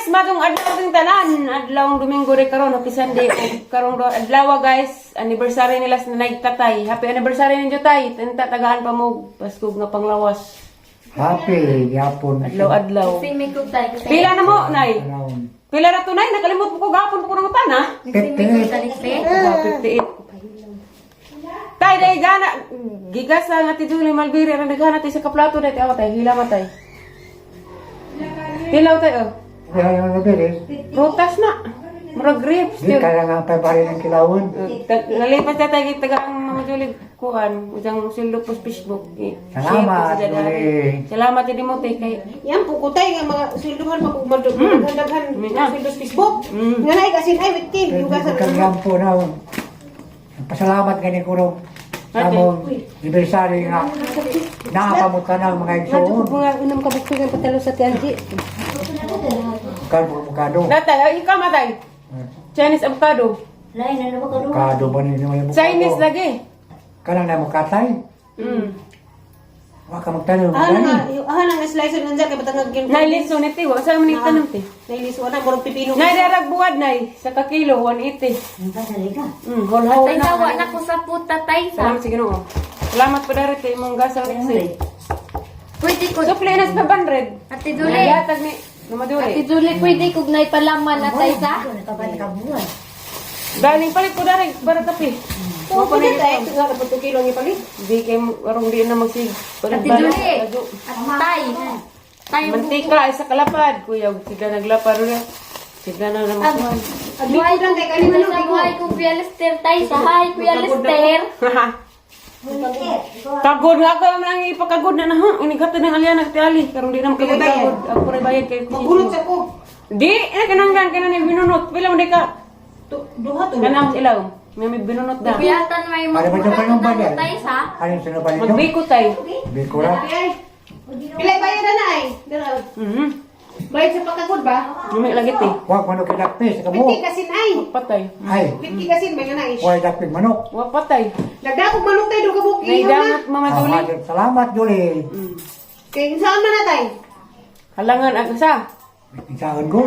Guys, matong adlaw ting tanan, adlaw Domingo re karon, happy Sunday ug karong adlaw, guys, anniversary nila sa nanay tatay. Happy anniversary ninyo, tay. Tenta tagaan pa mo Pasko nga panglawas. Happy gyapon. Adlaw adlaw. Simi ko tay. Pila na mo, nay? Around Pila na to, nay? Nakalimot ko gapon ko nang utana. Simi ko taliksi. 58. Tay, day gana gigasa nga ti Julie Malbiri ang nagana ti sa kaplato day awa tay, hila matay. Tilaw tay oh. Kaya yung nabili, Prutas na. Murag grapes di yun. kaya nga pabari ng kilawon. Nalipas na tayo taga ang mga Julie kuan, ujang sildo po sa Facebook. Salamat, Share po sa dyan. Julie. Salamat din mo tay kay Yan po kutay nga mga sweldohan pa kung madaghan Mm. sweldo sa Facebook. Nga naay asin ay witkin Pero yugasan. di kang gampo na. Pasalamat gani ko ro. Sa among anniversary nga nakapamutan ng mga igsoon. Mga unam ka bukto nga patalo sa Tianji. Kan bukado. Datay, ay, ikaw matay. Chinese avocado. Lain na naman ka doon. Bukado ba ni mga bukado? Chinese lagi. Kanang na mukatay. Wa ka magtanong Ah gani. nga, ah nga slicer nandiyan kay batang gyud. Nay liso ni ti, wa sa man itanong ti. Nay liso na murag pipino. Nay darag buwad nay sa kakilo 180. Ang kasali ka. Whole whole Tay na. sa wa na ko sa puta tay sa. Salamat sa Ginoo. Salamat po dara kay imong gasang liksi. Pwede ko Supli na sa 500. Ate Julie. Naghatag ni Mama Ate Julie. Julie, pwede kog nay palaman na tay sa. Nakaban ka buwan. Galing palit ko dara para kape. Wa pa ni tay nga ka pa kilo ang ipalit. Di kay arong di na magsig. Ate Julie. At tay. Tay mo. Mantika ay sa kalapad, kuya, sila naglapad ulit. Sila na naman. Buhay lang kay kani Tay sa buhay ko Kuya Lester tay sa. Hi Kuya Lester. Kagod nga ako ang ipakagod na na ha. Inighatan ng alyan ti Ali karon di na makagod. Ako ray bayad kay Magbunot sa ko. Di na kananggan kana ni binunot. Pila man di ka? Duha to. Kanang ilaw. May binunot da. Kuya tan may Ano ba yung kanyang magbuhat bagay? na tay sa. Ano yung sino ba ninyo? Magbiko tay. Biko ra. Ay. Pilay bayad na ay. Dara. Bayad sa pagkagod ba? Lumi lagi ti. Wa manok kinakpis kamo. Witki kasin ay. Patay. Ay, Witki kasin ba nga na wa dakpis manok. Wa patay. Nagdakog manok tayo do kabuk Nay ihaw na. dangot Mama Julie. Ah, salamat Julie. Kay saan man na tay? Halangan ang sa. Saan ko?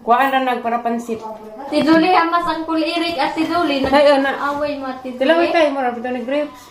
Kuan ra nagparapansit. Ate Julie, hamas ang kulirik Ate Julie. Ay, oh, na. Nag-away mo Ate Tilaw Julie. tay mo ra pito ni grapes.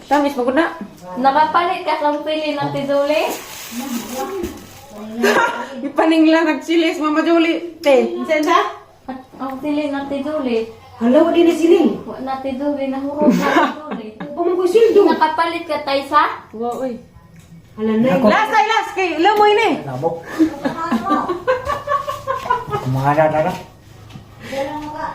Tamis mo na. Nakapalit ka sa pili ng Ate Julie. Ipaningla nagchilis Mama Julie. Te. Saan sa? At ang pili ng Ate Julie. Hala, wala na siling. Wa na Ate Julie, nahurot na Ate Julie. Pumangkoy sildo. Nakapalit ka tay sa? Wa oy. Hala na. Las ay las kay lamoy ni. Lamok. Kumana na na.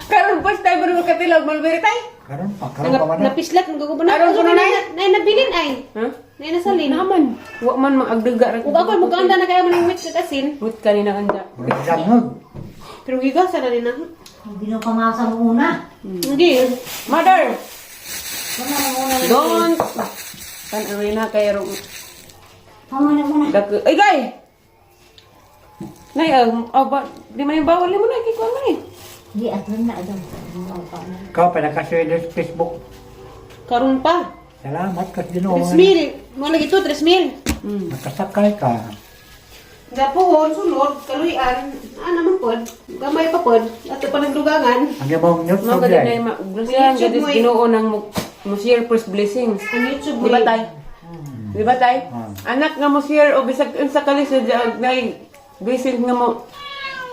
Karon first time mo katilaw mulberry tay. Karon pa, karon pa man. na. Napislat ang gago na. Aron ko na, nay. Nay nabilin ay. Ha? Nay nasalin. Naman. Wa man maagdaga ra. Ug ako muganda na kaya man yung wit asin. Wit kanina anja. Murag dangog. Pero gigasa na rin na. Binupamasa mo una. Hindi. Mother, Wala mo una. don't kan away na kay rong Pamana muna. dak ay gay. Nay, oh, ba, di man yung bawal mo na kay kuan man eh. Di at na adong. Ikaw pa nakasweldo sa Facebook. Karon pa. Salamat kas Ginoo. 3,000. Mo lagi to 3,000. Nakasakay ka. Dapuhon sulod kaluyan. Ana man pod. Gamay pa pod. Ato pa nagdugangan. Ang imong Mo YouTube gadi day. na ma grasyahan YouTube gadi mo eh. Ginoo nang mo, mo share first blessings. Ang YouTube Di ba tay? Di ba tay? Hmm. Anak nga mo share o bisag unsa kalisod nay blessing nga mo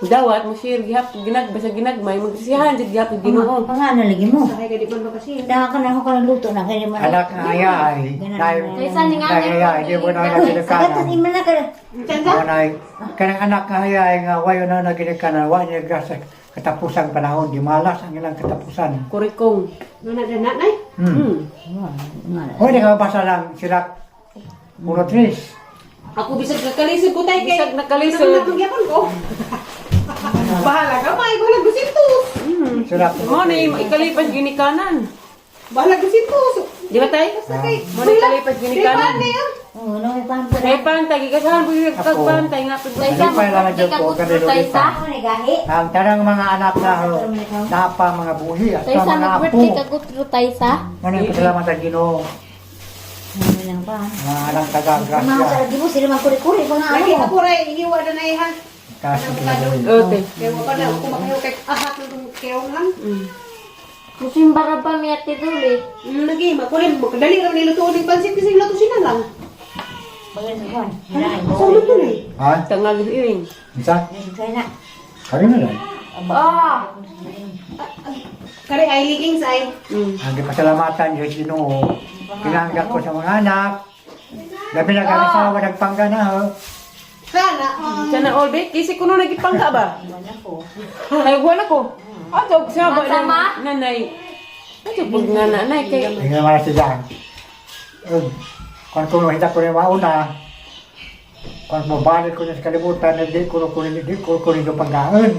dawat mo share gihap ginag bisag ginagmay magrasyahan jud gihapon Ginoo. Pangano lagi mo. Sahay gadi man ba kasi. Daha ka na ako ka luto na kaya man. Anak nga ayay. Dahil Kaysa ni nga dahil ayay, di mo na Katos naginikanan. ima na ka. Saan sa? Mo na kanang anak nga ayay nga wayo na naginikanan, wa niya sa katapusang panahon, di malas ang ilang katapusan. Kurikong. Nana dana nay. O di ka mabasa lang sila puro tres. Ako bisag nakalisod ko tay kay. Bisag nakalisod. Ano na gyapon ko. Bahala ka may bahala gusintos. Sila Mo na ikalipas ginikanan. Bahala gusintos. Di ba tay? Kay Mo na ikalipas ginikanan. Di pa na Oo, no may pan pa. May pantay gigasahan po yung Ako. pantay nga pag Tay sa, Hindi pa lang mag-birthday ka ko, gutro kanilo tay pa. sa. Ako ni gahi. Ang tanang mga anak na napa mga buhi at Tay sa sa, mga apo. mag-birthday ka gutro tay sa. Ano yung pasalamat sa Ginoo. Ano lang pa. Mga anak taga Mga sa grasya. lagi mo, sila magkuri-kuri. Mga ano. Lagi ako rin, ihiwa na na ha. Taas ng kinagawin. Okay. Kaya wala na, ako makahiwa kay ahat ng keong lang. Gusto yung baraba mi Ate Duli. Lagi, makulim. Dali lang niluto ng pansit kasi luto sila lang. Bagay sa kuwan. Hirain. Sa luto na eh. Ha? Tangag iring. Isa? Kaya na. Kami na lang. Ah! Kare ay ligings ay. Ang gipasalamatan Diyos Ginoo. Pinanggap ko sa mga anak. Labi na kami sa nagpangga na ho. Sana. Sana all be kisi kuno nagipangga ba? Wala ko. Ay wala ko. Ato sa ba Masama? nanay. Ato pag nanay kay Tingnan mo na siya. Ug, kung ko hinta ko rin mauna, kung mabalik ko na sa kalibutan, hindi ko ko rin panggaan.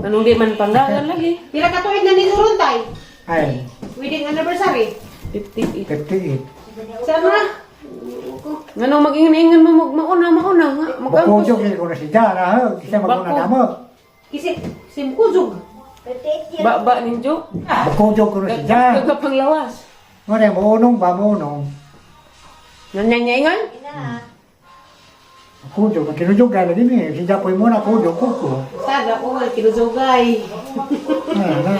Anong di man panggaan lagi? Pila ka tuig na nisuron tay. Ay, Wedding anniversary. 58. 58. Sana. Nganong mag-ingan-ingan mo mag mauna mauna nga magampos. Bukujog ko na siya na ho. Kasi maguna na mo. Kasi simkuzog. 58 years. Ba ba ninjo? Bukujog ko na siya. Kagapanglawas. Ngone, muunong ba, muunong. Nanyanyaingan? Na. Kujog, ang kinujog ka lagi ni. Siya po mo na kujog ko ko. Sada ko nga kinuzugay. Ah, na.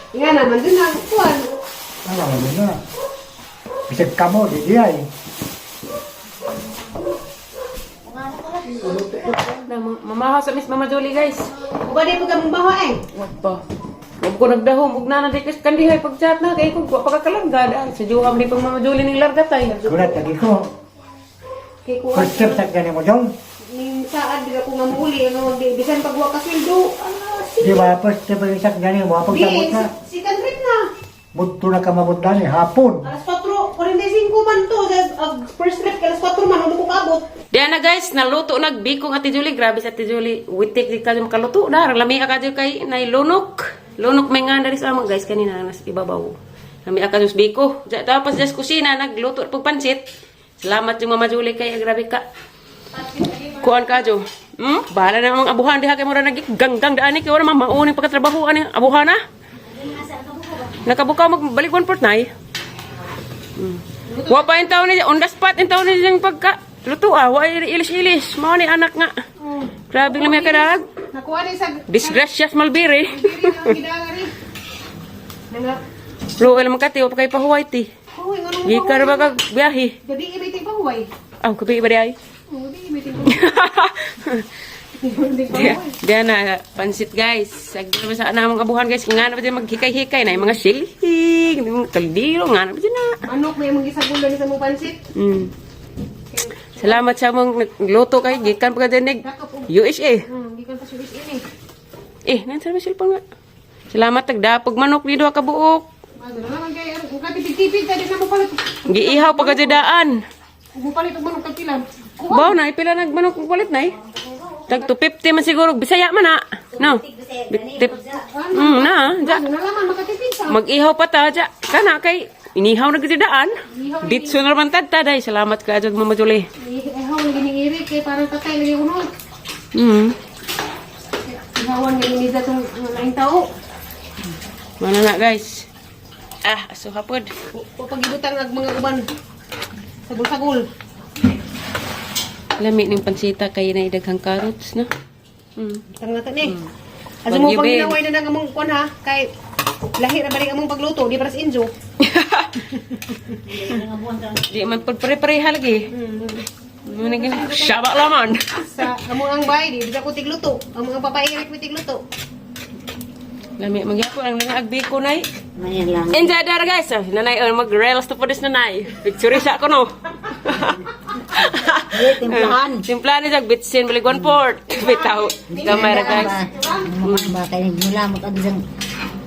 Nga naman din ang kuan. Ano, ano na. Bisag kamo, di di ay. Na mamahaw sa Miss Mama Jolie, guys. Uba di mo ka mong baho eh. Wag pa. Wag ko nagdahom ug nana di kas kandihay pag chat na kay kung wa pa kakalangga daan sa juham di pang Mama Jolie ning larga tay. Gulat lagi ko. Kay kuan. First step sa gani mo, Jol. Ning saad di ako nga muuli ano di bisan pag wa ka sweldo. Ah, Di ba, first step ang isang gani mo, di pagsamot na. second trip na. Mudto na ka mabudlan eh, hapon. Alas 4:45 man to. Sa first trip alas 4 man ano ko kaabot. Diyan na guys, naluto nagbikong Ate Julie. Grabe sa Ate Julie. Witik di kayo makaluto na. Lami ka kayo kay nay lunok. Lunok may nga na sa among guys kanina nas ibabaw. Lami ka sa biko. Tapos sa kusina nagluto pag pansit. Salamat yung Mama Julie kay grabe ka. Kuan ka jo. Bahala na mga abuhan diha kay mura nag ganggang daan ni kay wala man mauning pagkatrabaho ani abuhan na. Nakabukaw magbalik one port nay. Wa pa in taon ni on the spot in taon ni siyang pagka luto ah, wa ilis-ilis. Mao ni anak nga. Grabe lang may kadag. Nakuha ni sa Disgracias malbiri. diri ang gidangari. Nanga. Luoy lang Makati, wa pa kay pahuway ti. Uy, nganong Gikan ra ba kag biyahe? Gabi ibiting pahuway. Aw, gabi ba di ay? Oh, gabi ibiting pahuway. Diyan na, pansit guys. Sagdi ba sa namang abuhan guys, nga na ba dyan maghikay-hikay na yung mga silhig, yung mga kaldero, nga na ba dyan na. Manok may mong gisagulan sa mong pansit. Salamat sa mong nagluto kay gikan pa ka dyan nag USA. Gikan pa sa USA ni. Eh, nansan ba cellphone nga? Salamat tagdapog manok ni duha ka buok. Ano na lang kay ang katipid-tipid ta di na mo palit. Giihaw pa ka daan. Mo palit og manok tagpila. Baw na pila nagmanok kung palit na eh. Tag 250 man siguro Bisaya man na. No. Tip. Na, ja. Ano na lang makatipid sa. Mag-ihaw pa ta ja. Kana kay inihaw na gid daan. Ditso na naman tadta day. Salamat ka jud Mama Julie. Ihaw giniirik kay parang patay lagi uno. Ihawan gani ni datong laing tao. Mana na guys. Ah, aso hapod. O pagibutang ag mga uban. Sagol-sagol. Lami ning pansita kay na daghang carrots no. Tang na ni. Asa mo Wag yun, paghinaway na nang among kuan ha kay lahi ra balik among pagluto di para sa injo. Di man pud pare-pareha lagi. Muna gini. Syabak laman. Sa among ang bay di bisa ko tigluto. Among ang papairik mi tigluto. Lami magyapon ang nanaag biko nay. Mayan lang. Enjoy dara guys. Ah, nanay oh, mag-rails to po dis nanay. Picture siya ko no. Eh, timplahan. Timplahan ni jag bitsin balik one port. Bitaw. Gamay ra guys. Ano ba kay mulamot ang isang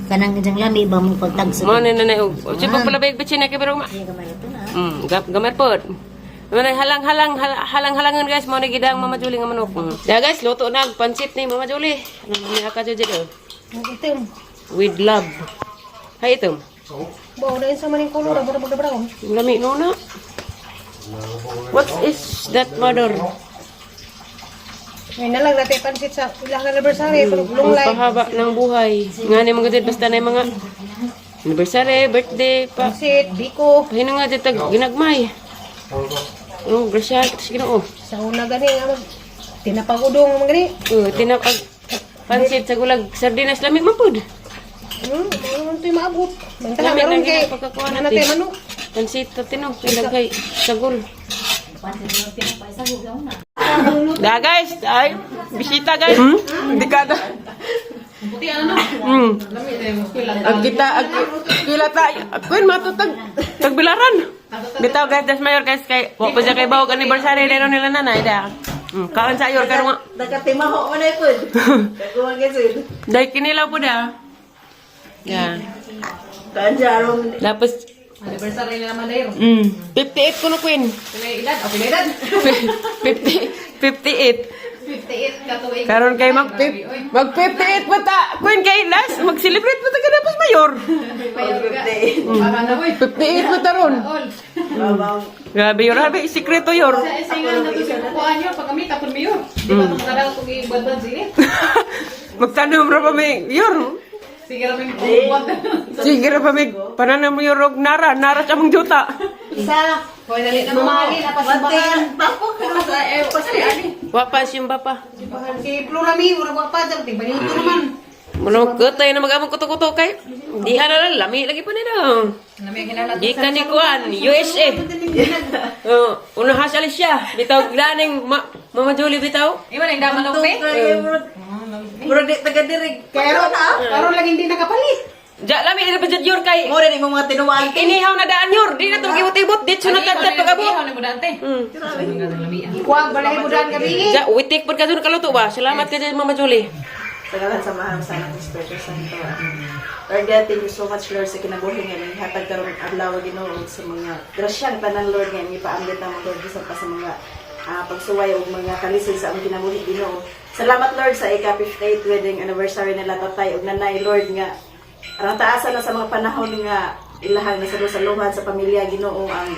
kanang isang lami ba mo pagtagso. Mo ni nanay og. Oh, Sige pala big bitsin na kay pero ma. Sige gamay ito na. Gamay pod. Manay halang-halang halang-halangan guys mo ni gidang Mama Julie nga manok. Da guys, luto na ang pansit ni Mama Julie. Ano man niya ka jud oh. Itim. With love. Hay ito. Bao na sa maning kolor ra bara brown. Lami no na. What is that mother? Ngayon na lang natin pansit sa ilang anniversary pero long Ang life. pahaba ng buhay. Nga ni mga dyan, basta na yung mga Anniversary, birthday, pa. Pansit, biko. Pahina nga dyan tag ginagmay. Oh, grasya, kita sa Ginoo. Sa una gani nga mag tinapagudong man gani. Oh, tinapag pansit sa gulag sardinas lami man pud. Ano to'y maabot. Mantala Lami karon lang kay gid pagkakuha ano natin. tayo manok. Pansit to tino, ilagay sagol. Da guys, ay bisita guys. Di ka na. Ang kita, ang kila tayo. Kuin matutag tagbilaran. Bitaw guys, das mayor guys kay wa pa siya kay bawog anniversary nila nila nanay da. Kaon sa ayor karon nga. Nakatimaho mo na ipod. Kaguwang gasud. Dai kinilaw po da. Yeah. Kanja aron Tapos Anniversary na naman dayon. 58 ko no, Queen. Pilay edad, o pilay edad. 50, 58. 58 ka tuig. Karon kay mag mag 58 pa ta. Queen kay last mag-celebrate pa ta kada pas mayor. Mayor ka. Para na boy. 58 pa ta ron. All. Grabe yor, grabe sikreto yor. Sa isingan na to sa kukuan yun, pag kami tapon mayor. Di ba itong kadal kung ibadbad sige? Magtanom ra pa mi yor. Sige ra may pagbuhat. Sige ra pa mi pananam yor og nara, nara sa among juta. Isa, Hoy, dali na mamali na One tapok ka sa Eh, pasali ani. Wa pa siyang pa. Kay Flora mi, ura wa pa dyan, tigbalito naman. Muno kutay na mag-among kuto-kuto kay. Di ana lang lami lagi pa nila. Gikan ni kuan, USA. Oh, una has alis siya. Bitaw glaning ma Mama Julie bitaw. Iwan ang daman ng pe. Murag di taga diri. Pero karon lang hindi nakapalit. Ja lami ina pa jud yor kay. Mo rin imong mga tinuwaan. Inihaw na daan yor, di na to magibot-ibot, di sunod tagtad pag-abot. Kuwag balay mo daan gabi. Ja, witik pod ka dun kaluto ba? Salamat ka dyan, Mama Julie. Sa ngalan sa Mahal sa Anak Espiritu Santo. Amen. Lord God, thank you so much, Lord, sa kinabuhi nga inyong hatag karong adlaw Ginoo sa mga grasyang tanan, Lord, nga inyong ipaambit namo, Lord, bisan pa sa mga pagsuway ug mga kalisod sa among kinabuhi, Ginoo. Salamat, Lord, sa ika-58 wedding anniversary nila tatay ug nanay, Lord, nga ang taasan na sa mga panahon nga ilahang nasalusaluhan sa pamilya, Ginoo, ang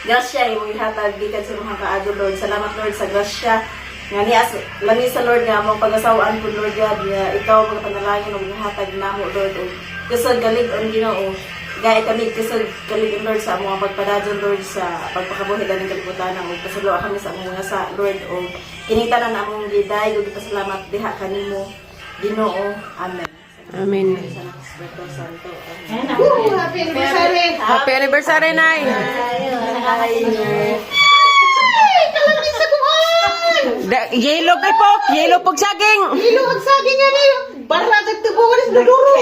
grasya imong ihatag gikan sa imong kaadto, Lord. Salamat, Lord, sa grasya nga nias langis sa Lord nga among pag-asawaan po, Lord God, nga ikaw mga panalangin ug hatag namo, Lord, ug kusog galig-on, Ginoo. Gaya kami kusog galig-on, Lord, sa among pagpadayon, Lord, sa pagpakabuhi ganing kalibutan ug pasudloa kami sa among mga sa, Lord, ug kining tanan among giday ug gipasalamat diha kanimo, Ginoo. Amen. Amen. Sa Anak, Espiritu Santo. Amen. Woo, happy anniversary. Happy anniversary, Nay! Ay, kalami sa kuan. Da, yellow kay pok, yellow pog saging. Ilo ang saging nga ni. Barra tag tubo is duduro.